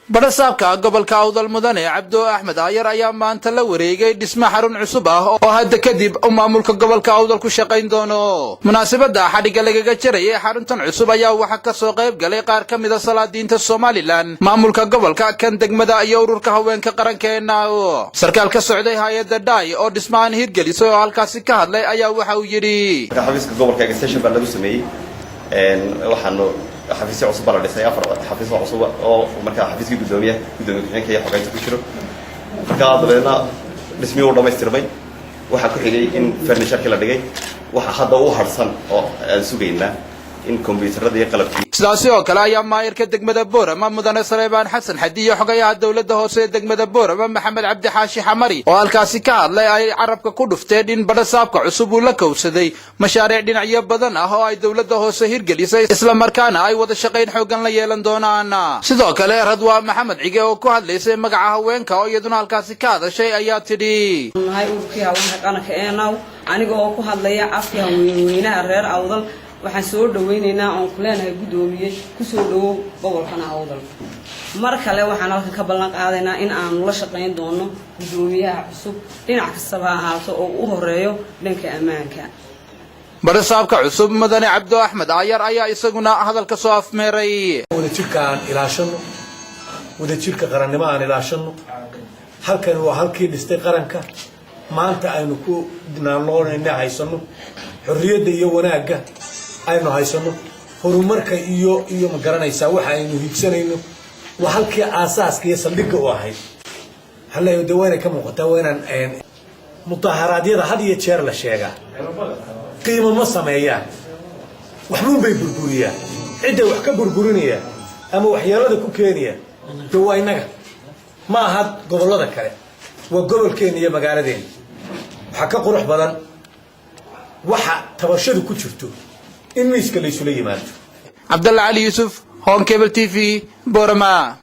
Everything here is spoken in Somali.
Badhasaabka gobolka Awdal, Mudane Cabdo Axmed Aayar, ayaa maanta la wareegay dhisme xarun cusub ah oo hadda kadib u maamulka gobolka Awdal ku shaqayn doono. Munaasabadda xadhigga lagaga jarayay xaruntan cusub ayaa waxaa ka soo qayb galay qaar ka mida salaadiinta Somaliland, maamulka gobolka, kan degmada iyo ururka haweenka qarankeena. Sarkaal ka socday hay-adda Dhaay oo dhismahan hirgelisay oo halkaasi ka hadlay ayaa waxa uu yidhi: Xafiiska gobolka extension baa lagu sameeyey. Waxaanu xafiisyo cusub baa la dhisay, afar xafiis oo cusub oo markaa xafiiskii guddoomiyaha, guddoomiye ku-xigeenka iyo xogeynta ku jiro. Markaa dabeedna dhismihii uu dhamaystirmay. Waxaa ku xigay in furniture-kii la dhigay. Waxa hadda u harsan oo aan sugaynaa in kombyuutarada iyo qalabkii. Sidaasi oo kale ayaa maayarka degmada Boorama, Mudane Saleebaan Xasan Xadi, iyo xogayaha dowladda hoose ee degmada Boorama, Maxamed Cabdi Xaashi Xamari, oo halkaasi ka hadlay ay carabka ku dhufteen in badhasaabka cusub uu la kowsaday mashaariic dhinacyo badan ah oo ay dowladda hoose hirgelisay, isla markaana ay wada shaqayn xooggan la yeelan doonaan. Sidoo kale, Radwa Maxamed Cige oo ku hadlaysay magaca haweenka oo iyaduna halkaasi ka hadashay ayaa tidhi: Nahay ururkii haweenka qaranka ee NOW. Aniga oo ku hadlaya afkii haweenweynaha reer Awdal, waxaan soo dhawaynaynaa oon ku leenahay, guddoomiye, kusoo dhawow gobolkana Awdal. Mar kale waxaan halkan ka ballan qaadaynaa in aanu la shaqayn doono guddoomiyaha cusub dhinac kastaba ha ahaato, oo u horeeyo dhanka ammaanka. Badhasaabka cusub, Mudane Cabdo Axmed Aayar, ayaa isaguna hadalka soo afmeeray. Wadajirka aan ilaashano, wadajirka qarannimo aan ilaashano. Halkani waa halkii dhistay qaranka maanta aynu ku naanoonayna, haysano xorriyadda iyo wanaagga aynu haysano, horumarka iyo ma garanaysaa, waxa aynu hiigsanayno waa halkii aasaaska iyo saldhigga u ahayd. Waxaan leeyahay, de waa inay ka muuqataa, waa inaan mudaharaadyada had iyo jeer la sheegaa qiimo ma sameeyaan, waxbuun bay burburiyaan. Cidday wax ka burburinayaan ama waxyeelada ku keenaya de waa innaga, ma aha gobollada kale, waa gobolkeena iyo magaaladeena. Waxaa ka qurux badan waxa tabashadu ku jirto in miiska laysula yimaado. Cabdalla Cali Yuusuf, Horn Cable TV, Borama.